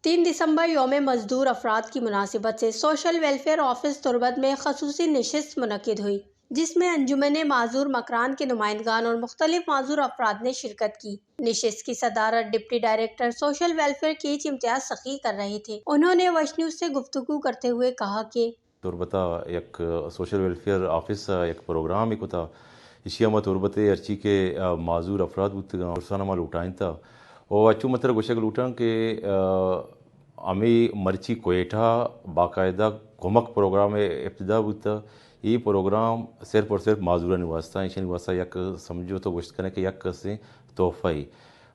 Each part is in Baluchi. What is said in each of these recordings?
تین دسمبر یوم مزدور افراد کی مناسبت سے سوشل ویلفیئر آفس تربت میں خصوصی نشست منعقد ہوئی، جس میں انجمن معذور مکران کے نمائندگان اور مختلف معذور افراد نے شرکت کی۔ نشست کی صدارت ڈپٹی ڈائریکٹر سوشل ویلفیئر کے ایچ امتیاز سخی کر رہے تھے۔ انہوں نے وش نیوز سے گفتگو کرتے ہوئے کہا کہ تربت ءَ یک سوشل ویلفیئر آفس ءَ یک پروگرامے کتا۔ ایشی ءَ ما تربت ءِ ہرچی کہ، آ، معذور افراد بوتگاں، درساں ما لوٹائینتا۔ و اچو من ترا گوشگ لوٹاں کہ، آ، ہمے مرچی کوئٹہ باقاعدہ کمک پروگرام ءِ ابتدا بوتا۔ اے پروگرام صرف اور صرف معذورانی واسطہ، ایشانی واسطہ یک سمجھو تو گوشت کنے کہ یک کسیں تحفہ ای۔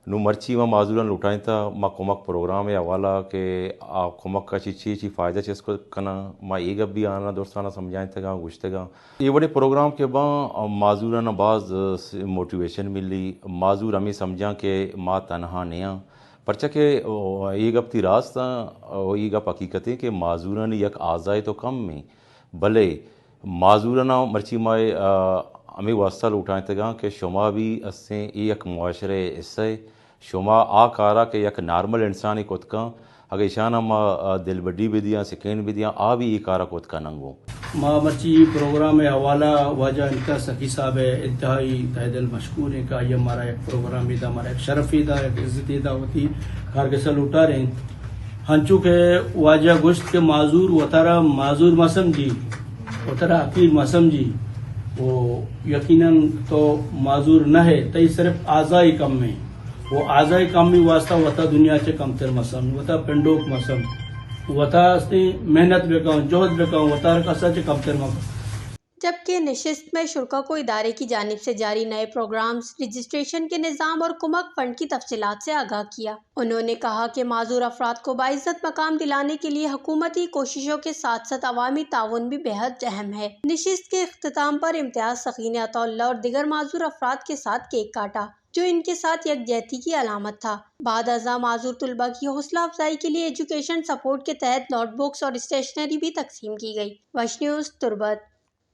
نوں مرچی ما معذوراں لوٹائینتا، ما کمک پروگرام ءِ حوالہ کہ آ کمک ءَ چی چی چی فائدہ چست کناں، ما اے گپ بھی آناں درستاں سمجھائینتگاں، گوشتگاں۔ اے وڑیں پروگرام کہ باں، معذوراں باز موٹیویشن ملی، معذور ہمے سمجھاں کہ ما تنہا نیاں، پرچا کہ اے گپ تی راست آں، اے گپ حقیقت ایں کہ معذورانی یک آزائے تو کم ایں، بلے معذوراناں مرچی ما، آ، ہمے واسطہ لوٹائینتگاں کہ شما بھی استیں اے یک معاشرہ ءِ حصہ ئے۔ شما آ کارا کہ یک نارمل انسانے کت کن، اگہ ایشاناں ما، آ، دلبڈی بدیاں، سکین بدیاں، آ بھی اے کارا کت کننگو۔ ما مرچی اے پروگرام ءِ حوالہ واجہ امتیاز سخی صاحب ءِ انتہائی تہ دل مشکور ایں کہ آئی ءَ مارا یک پروگرامے دا، مارا یک شرفے دا، یک عزتے دا، وتی کارگس ءَ لوٹارینت۔ ہنچو کہ واجہ گوشت کہ معذور وتارا معذور مہ سمجھی، وتارا حقیر مہ سمجھی، و یقیناً تو معذور نہ ئے، تئی صرف اعضائی کم ایں، و اعضائی کمی واسطہ وتا دنیا چہ کمتر مہ سمجھ، وتا پنڈوک مہ سمجھ، وتا استیں محنت بکن، جہد بکن، وتارا کسا چہ کمتر مہ کن۔ جبکہ نشست میں شرکا کو ادارے کی جانب سے جاری نئے پروگرامز، رجسٹریشن کے نظام اور کمک فنڈ کی تفصیلات سے آگاہ کیا۔ انہوں نے کہا کہ معذور افراد کو باعزت مقام دلانے کے لیے حکومتی کوششوں کے ساتھ ساتھ عوامی تعاون بھی بے حد اہم ہے۔ نشست کے اختتام پر امتیاز سخی نے عطا اللہ اور دیگر معذور افراد کے ساتھ کیک کاٹا، جو ان کے ساتھ یکجہتی کی علامت تھا۔ بعد ازاں معذور طلباء کی حوصلہ افزائی کے لیے ایجوکیشن سپورٹ کے تحت نوٹ بکس اور اسٹیشنری بھی تقسیم کی گئی۔ وش نیوز، تربت۔